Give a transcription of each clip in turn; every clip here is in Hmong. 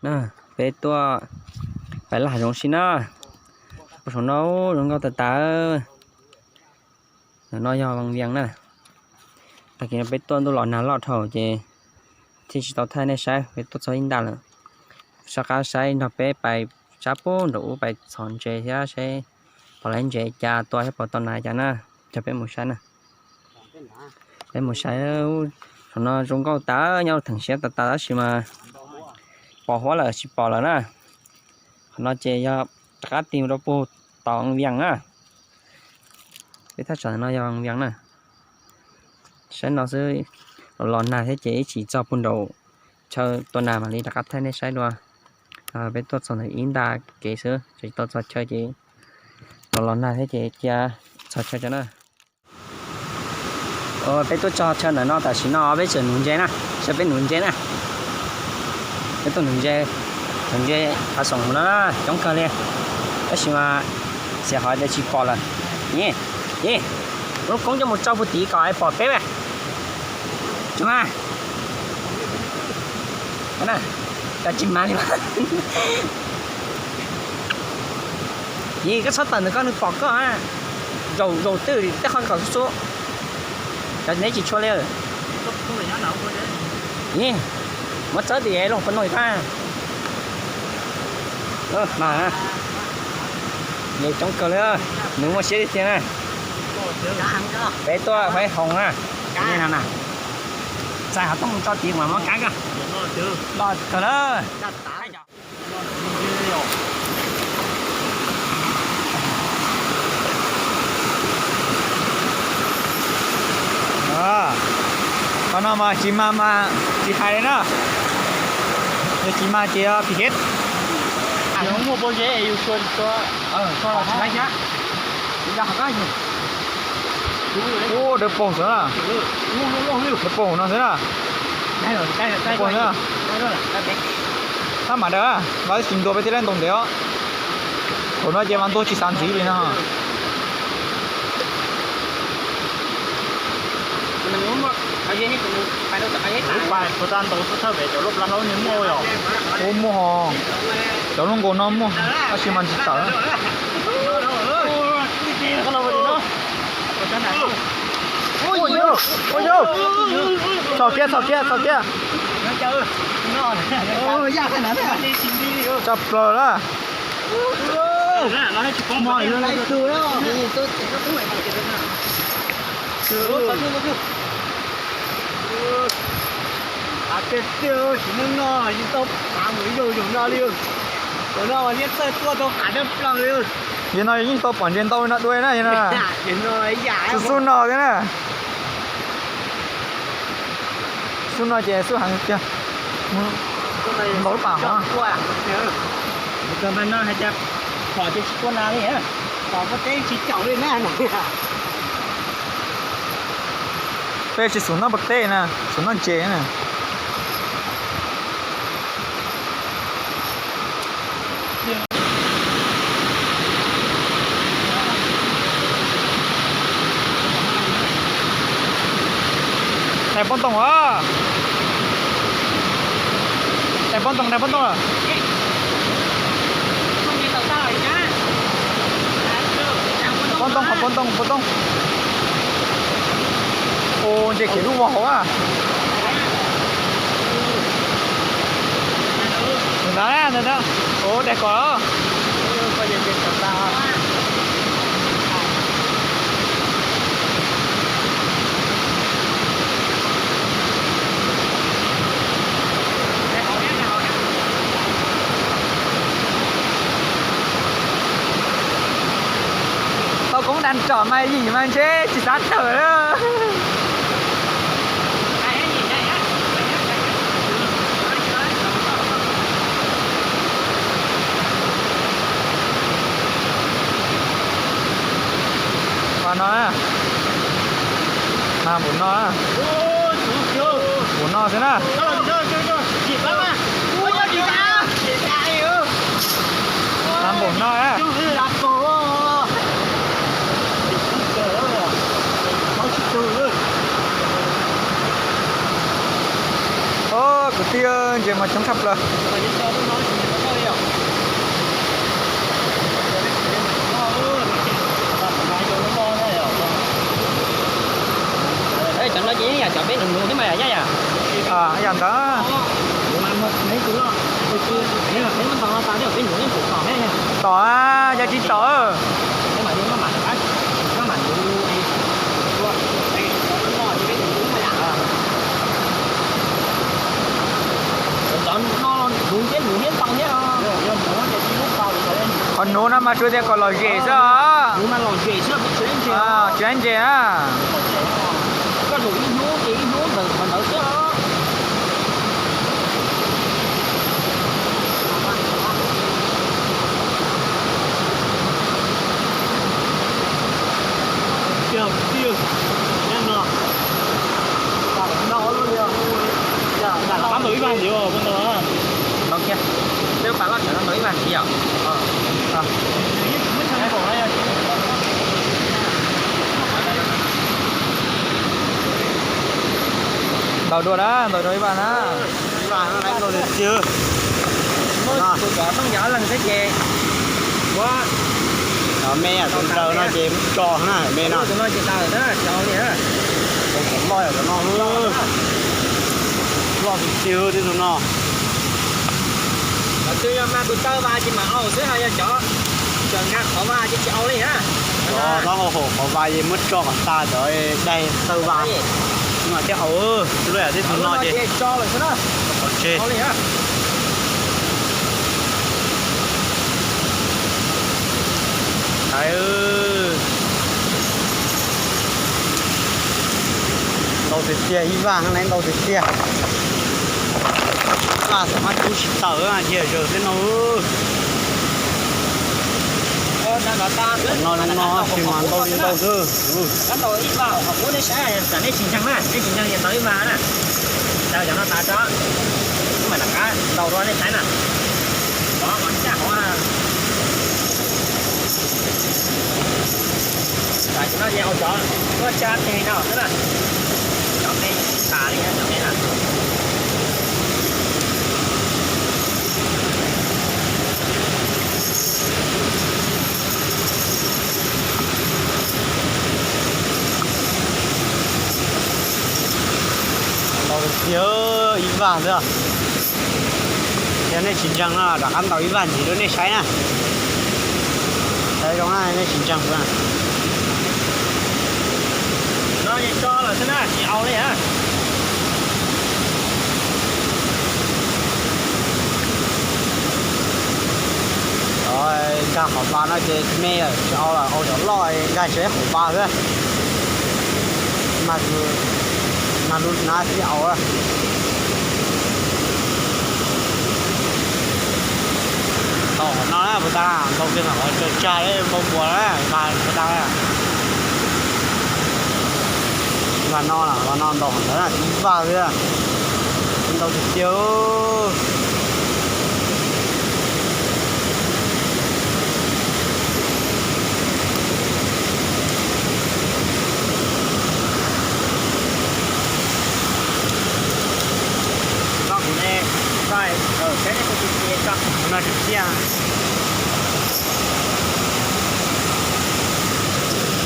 Peb tuaj pais laj zoov si na. Saum no zoo nkauj tas tas. Ntawm no yog Vaj Vias na. Tag kis no peb tuaj ntuj los nag loj dhau ces thiaj tsis tau thaij nej saib, peb tuaj txog ib nta lawm. Soj qab saib nrog peb pais sab pub nraum ub pais txhos ntses thiab saib pom lawv ntses cas tua thiab pom tau nas cas na. Coj peb mus saib na. Peb mus saib, saum no zoo nkauj tas, nyob theem siab tas tas tab sis mas pos huab lawm tsis pom lawm na. Qhov no ces yog rov qab tig mus rau puag tom Vias na. Peb thaj tsam no yog Vias na. Saib no xwb, los los nag thiab ces ib chim txog puag nraum chaw tua nas mam li rov qab thaij nej saib dua. Peb tuaj txog ntawm ib nta kev xwb, tsis tau txog chaw ces los los nag thiab ces cia txog chaw tso na. Peb tuaj txog chaw ntawm no tam sim no peb tseem nuv ntses na, saib peb nuv ntses na. Peb tuaj nuv ntses, nuv ntses hav xoom no coob kawg li, tab sis mas xiam hov tias tsis pom lawm. Lub koob coj mus tsau puag tid kom pom peb. Tsis mas li. Yog koj txhob tawm ntawm koj nws pom koj. Zaum zaum twj tej qhov kom xub xub, cov neb tsis tshua li. Muab txawb tim looj qhov no pab. Mas nws coob kawg li, nws muaj siab tiag tiag na. Peb tuaj faib hoos na. Txais qhov tooj tso tid mas muab kab koj. Loj kawg lawm. Qhov no mas tsis mag mas tsis hais li na. Yog tsis mag ces phim khev. Ub, dawb paug xwb na. Dawb paug no xwb na. Dawb paug xwb na. Tab mam daws, los tsis ntuag peb thiaj li ntaus ntev os. Thaum no ces mas ntuag tsis xav ntxiv li no. Lub pas puas tas ntaus xub thawj pem cov lub plab hlaub nws muaj yom? Ua muaj, cov lub nkaus no muaj, tab sis mas tsis tawm. Ua yau, txhos kiag, txhos kiag, txhos kiag. Tso plaws na. Tej tiag tsis muaj no yeej tau phav mus yau yus no li. Tam no liab txawj tuaj tau qav dawb plaws li. Yog no yeej tau pom ntses ntau no dua na, yog no. Xub xub no thiab na. Xub no ces xub heev tiag. Ntaus lub pas hov. Pom ces tsis tua nas li, pom pob teb tsis caum li na. Peb tsis xum noj pob teb na, xum noj ntses na. Tais poob toog os. Tais poob toog, tais poob toog lawm. Poob toog, poob toog, poob toog. Ua ntses khiav lub vog hauv a. Ntawd na, ntawd na. Ua tais kom. Tau koob dag tsom mas yim mas ntshe tsis xav tawm lawm. Mas no, mas npaum no, npaum no xwb na. Mas npaum no. Kwv tij, ntses mas coob tshaj plaws. Yam ntawd. Tom, yog tsis tom. Qhov nuav no mas tsuas tias kom lom zem xwb os. Tsis ntses na. Qab ntaus ib vag ntiav, ntaus kiag, peb pas loj tsawv no ntaus ib vag ntiav yom. Ntaus dua na, ntaus dua ib vag na. Tus cov tooj yog ob leeg xwb ces, ua, me tus nraws no ces tso na, me no. Tus no ces tau na, tsis au li na. Tus loj yog cov no, loj tiag tiag tej tus no. Cov twg yog mag tus taw vas ces mam au xwb, ho yog cov tseem nkag qhov vas ces tsis au li na. Cov hauv qhov vas ces muab tso kom tas cov daig taw vas. Mas thiaj au, lub yam tej tus no ces tso lawm xwb na. Qhov tseg. Ntau tiag tiag, ib vag ne ntau tiag tiag. Vaj xam mab cub tsis tawm tiag, zaws tej no. No no no, tsis mas ntau li ntau xwb. Ib vag qhov qub nej saib, nej tsis ntseeg na, nej tsis ntseeg ces ntau ib vag na. Daws cov no tas tso, mam rov qab ntaus dua nej saib na. Tam sim no ces hauv cov tuaj tsa teg no xwb na. Cov me tas li cov me na. Ntau tiag, ib vag xwb. Yog nej tsis ntseeg no rov qab ntaus ib vag ntxiv rau nej saib na. Saib zoo na, nej tsis ntseeg xwb. No tso lawm xwb na, tsis au li na. Nkag qhov vas no ces me lawm, tsis au lawm, au cov loj nkag tsis qhov vas xwb. Mas, mas lub nab tib au. Ntaus qhov no na puas tau, ntaus kiag qhov tsag tsag, npau puas na, mas puas tau. Vas no, vas no ntaus qhov ntawd na, tib vag xwb, ntau tiag tiag. No kuv ne, saib, saib nej kuv tus txiv tso, no tsis tiag.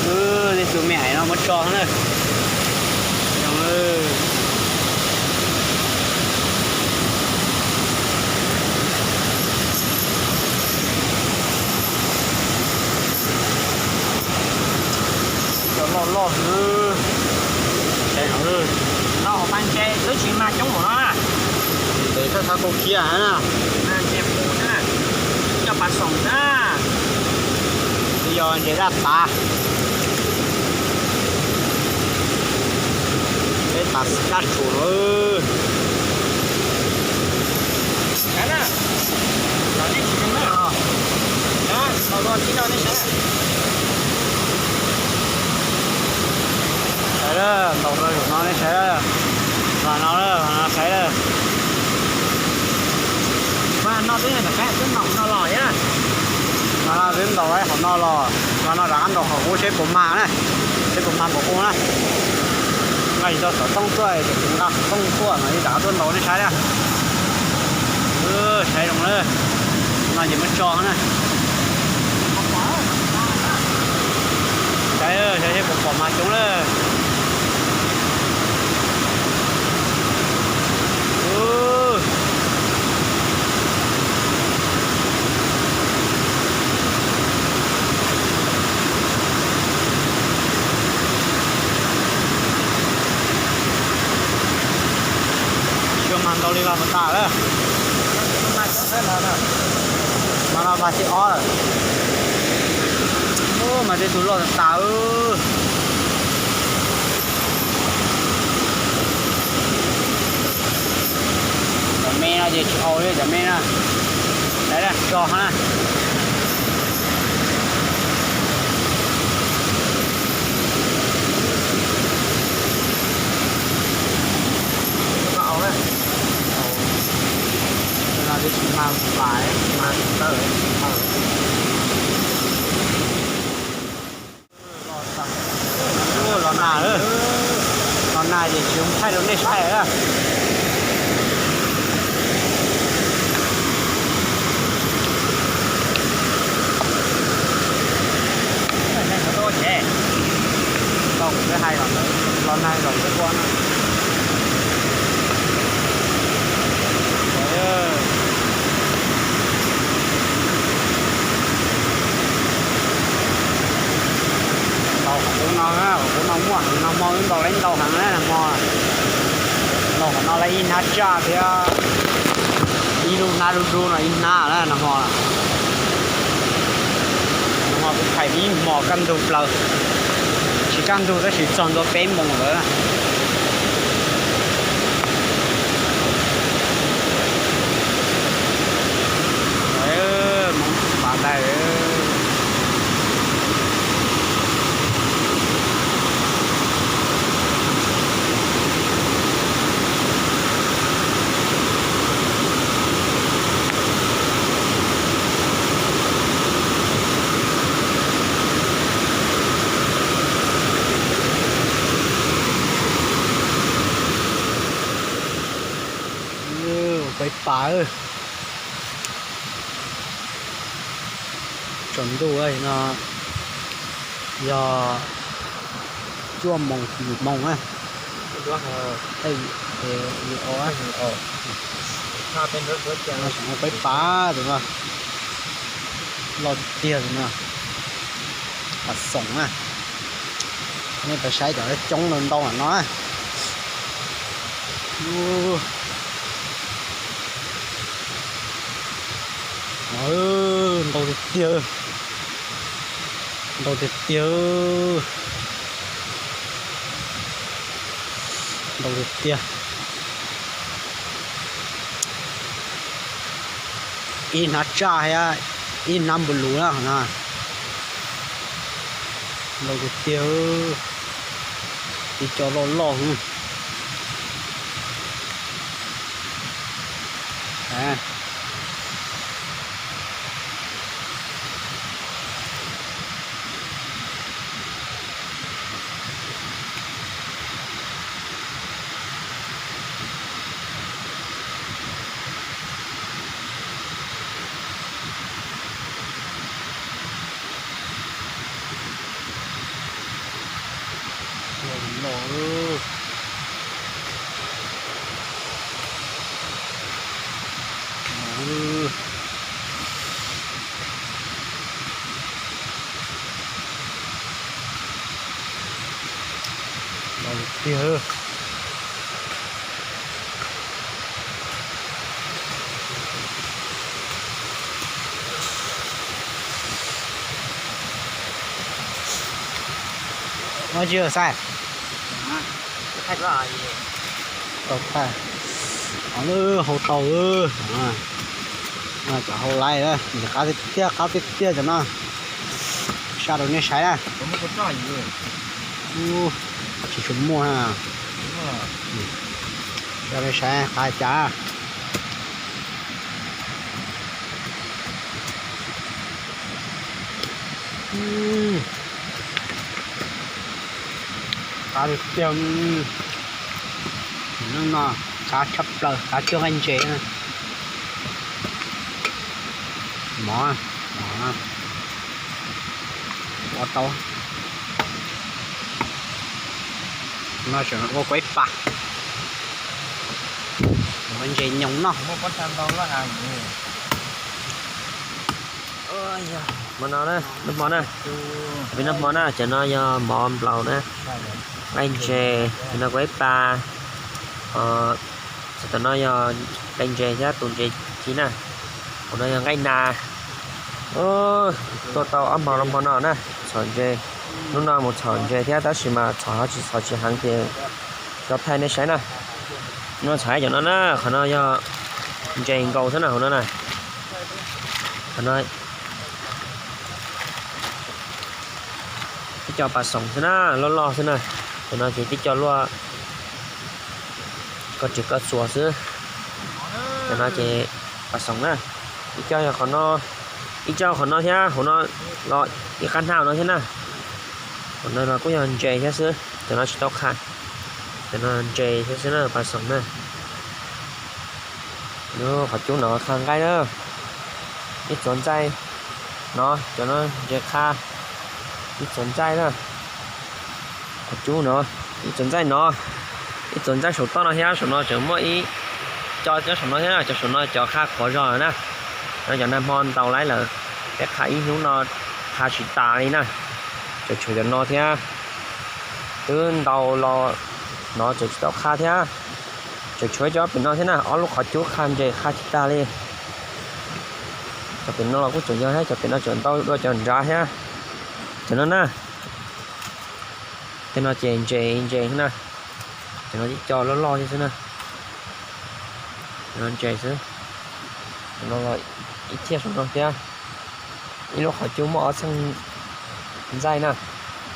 Tej tus me haiv no muab tso na. Zoo. Cov loj loj xwb. No hauv pas ntses twb tsis mag coob npaum no na. Ntev tshaj tshaj kauj kiag na. Ntses pus na. Coj pas xoom na. Twb yog ntses daj tas. Peb tas daj tsuas lawm. Saib lawm, ntaus rau zaum no nej saib. Vas no, vas no saib lawm. Vas no twb ntaus no los thiab. Vas no twb ntaus qhov no los, vas no rov qab ntaus qhov qub seb puas mag na, seb puas mag npaum qub na. Nqa tsis tau xov tooj tuaj, nqa xov tooj tuaj no rov qab tuaj ntaus nej saib na. Saib zoo na, no ces muab tso na. Saib, saib seb puas pom mag coob lawm. Ua tas lawm. Mas no mas thib ob lawm. Mas tej tug loj tas tas. Cov me no ces tsis haus li cov me no. Lawv tso na. Los nag, los nag ces tsis zoo thaij rau nej saib lawm. Tau kuv twb hais los, los nag zaum twb ua no. Ntaus qhov qub no, qhov qub no muaj heev, nag hmo wb ntaus lawm ntau heev na nag hmo. Ntaus qhov no lawm ib hnab tsaj thiab ib lub hnab dub dub no ib hnab na nag hmo. Nag hmo kuv thaij ib hmos kaj ntug plaws, tsis kaj ntug tab sis txog ntua peb moos lawm. Hmoob pas ntag. Ua peb pas. Tsaus ntuj no yog cuaj moos yim moos na. Peb pas tus no loj tiag tiag tus no. Pas xoom na. Nej pab saib cov coob ntau ntau no. Ntau tiag tiag. Ntau tiag tiag. Ntau tiag tiag. Ib hnab tsaj thiab ib hnab npua lus na. Ntau tiag tiag. Ib co loj loj. Tiag. Muab tsis xav. Tau thaij. Hau tau. Cov hau laij, qab tiag tiag, qab tiag tiag cov no. Sab rau nej saib na. Tsis tshua muaj. Sab rau nej saib qab cas. Qab tiag tiag. Hnub no qab tshaj plaws, qab cuag nqaij ntses. Mov, mov ua tau. No tseem ua kuaib pas, nqaij ntses nyoos noj. Hmo no, noj hmo na, peb noj hmo na, cov no yog mov nplaum na, nqaij ntses, no kuaib pas, Tam no yog nqaij ntses thiab tus ntses ci na. Hauv no yog nqaij nas. Tuaj tau ob hmo los hmo no na, txhom ntses. Hnub no mus txhom ntses thiab tab sis mas txhom ho tsis txhom tsis heev ces coj thaij nej saib na. Hnub no txhom cov no na, qhov no yog ntses nkaus xwb na hauv no na. Qhov no tib co pas xoom xwb na, loj loj xwb na. Cov no ces tib co luaj koj tsis koj txuas xwb. Cov no ces pas xoom na. Ib co yog qhov no, ib co qhov no thiab, hauv no los ib qab hnab no thiab na. Qhov no los kuj yog ntses thiab xwb, cov no tsis tau qha. Cov no ntses thiab xwb na, pas xoom na. Qhov cub no qha nqaij na. Ib txuas ntxaij no, cov no ntses qha. Ib txuas ntxaij na. Qhov cub no, ib txuas ntxaij no, ib txuas ntxaij saum toj no thiab, saum no tseem muaj ib co nyob saum no thiab, cov saum no cov qha qhuav zog na. No cov nag hmo ntaus laib lawm, peb qha ib hnub no qha tsis tas li na. Tseem tshuav cov no thiab, twb ntaus los no tseem tsis tau qha thiab. Tseem tshuav cov pem no thiab na, ob lub qhov cub qha ntses qha tsis tas li. Cov pem no los kuj tseem yog thiab, cov pem no tseem ntau dua cov nrad thiab. Cov no na, tej no ces ntses ntses xwb na. Cov no ib co loj loj thiab xwb na. Cov no ntses xwb. Cov no los ib txhiab saum no thiab. Ib lub qhov cub muaj ob txheej ntxaij na.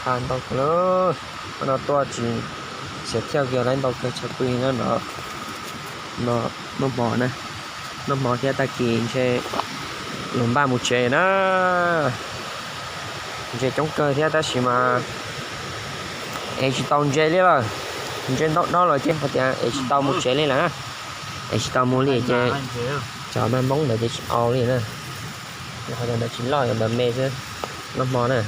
Qha ntau kawg lawm. Qhov no tuaj tsis xiav thiaj kiag lawm, ntau kawg tshaj pw no. No noj hmo na, noj hmo thiab tag kis ntshe lug npaj mus tsev na. Ntses coob kawg thiab tab sis mas ev tsis tau ntses li lawm. Ntses ntau dhau lawm ces hais tias ev tsis tau mus tsev li lawm na. Ev tsis tau mus li ces cov maj hmoob ntawd ces tsis au li na. Qhov ntawd tsis loj, ntawd me xwb, noj hmo na.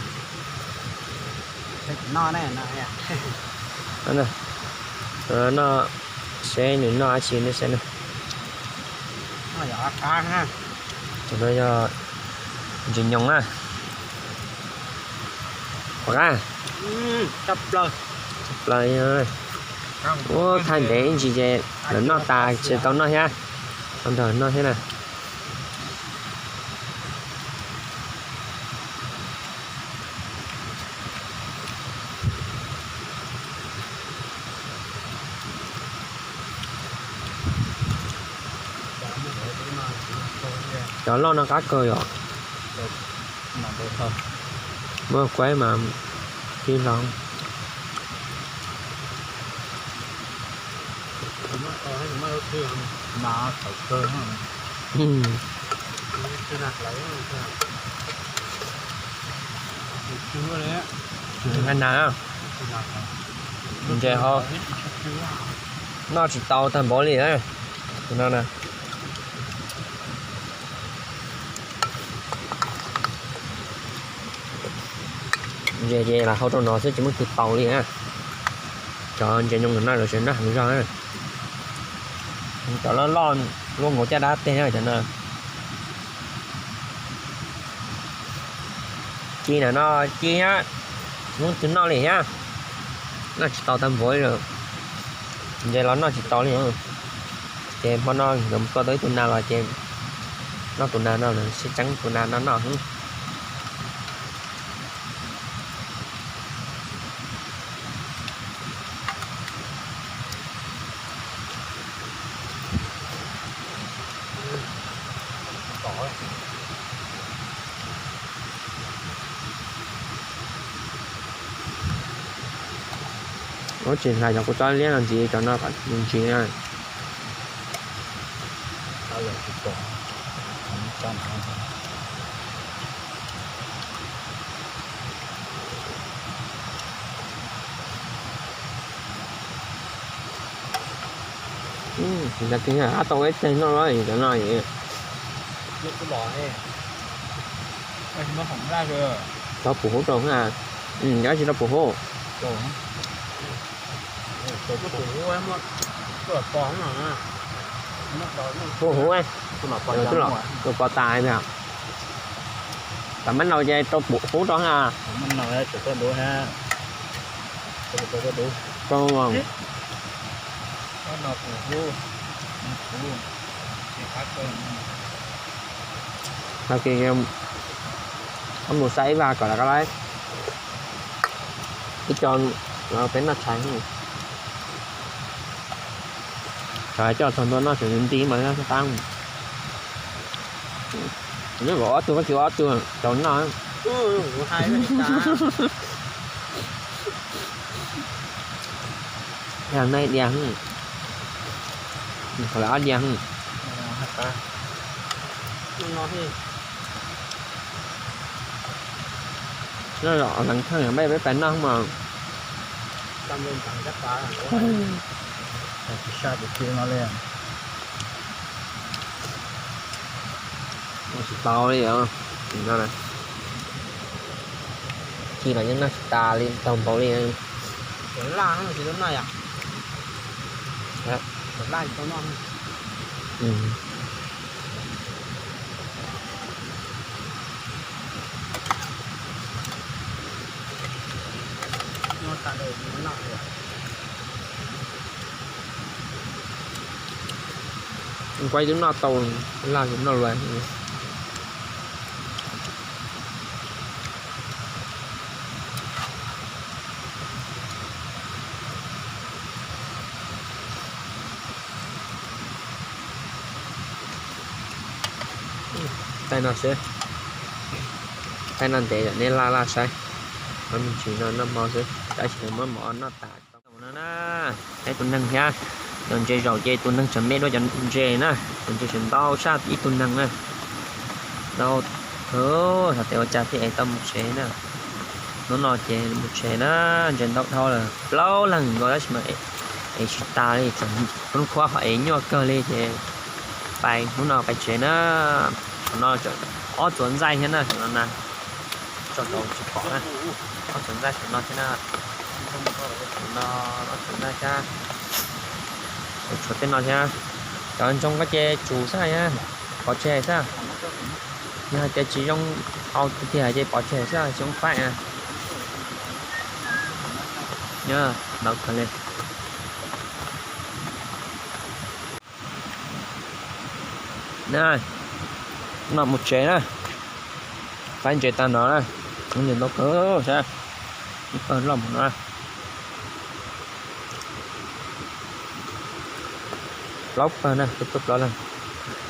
Noj, seb nws noj dab tsi nej saib na. Cov no yog ntses nyoos na. Qab plaws, ua thaij ntev ib ntsis ces lawv noj tas tsis tau noj thiab, tau nrog noj thiab na. Cov loj no qab kawg yom. Muab kuaib mas tib hlo. Nqaij nas, ntses ho noj tsis tau tag npaum li no na. Ntses ces lam hau rau no xwb tsis muaj twg tau li na. Cov ntses nyoos no lawv tseem noj heev zog na. Cov loj loj luaj nkaus caj dab teg cov no. Ci na no, ci thiab, muab twg noj li thiab, noj tsis tau tag npaum li. Ntses los noj tsis tau li. Ces hmo no nkawd mus tua tau ib tug nas los ces noj tus nas no, lawv sib txeeb tus nas no noj. Ua tsis hlais cov kua txob liab no ntxiv, cov no kom ntxiv na. Ab tau ib teg noj los cov no. Rau pum hub rau, nyob tsis rau pum hub. Pum hub, tus pos tas na. Tam mab nau ces rau pum hub rau ha. Rau, rau, Tag kis mus saib ib vaj kom lawv, ib co peb noj tshais. Tshais coj txog ntua noj tseem nti mas qab. Nyob kom ob tug koj tsis ob tug tau noj. Yog nej dias, qhov lawv ob dias. Noj leej kheej peb peb pais noj mas. Tsis tau li os. Khi los yeej noj tsis tas li, tau npaum li. Kuv ib tug noj tau, laj tus noj luag. Taij no xwb, taij no ntev, nej laj laj saib. Noj me ntsis no noj hmo xwb, tab sis muab mov noj tas no na. Saib tus neeg thiab, cov ntses zaum ces tus neeg tseem me dua cov ntses na, cov ntses tseem ntau tshaj ib tug neeg na. Ntau kawg, xyov tes ua cas thiaj es tau mus tsev na. Hnub no ces mus tsev na, ntses ntau dhau lawm, plaub leeg nkaus tab sis mas es tsis tas li, tseem hnub qhuav ho es nyuaj kawg li ces pais, hnub no pais tsev na. Saum no ob txuas ntxaij thiab na, saum no na, tso tau tsis pom na. Ob txuas ntxaij saum no thiab na, saum no ob txuas ntxaij thiab, tshuav tej no thiab. Cov ntsoog ko ces tsum xwb na, pov tseg xwb. Yog hais tias tsis zoo au tiag tiag ces pov tseg xwb, tsis zoo faib na. Nyob ntau kawg li. Na, no mus tsev na. Faib ntses tag no na, ntses ntau kawg sab, ib pawg loj mus no, plaub pawg na, plaub pawg plaub leeg.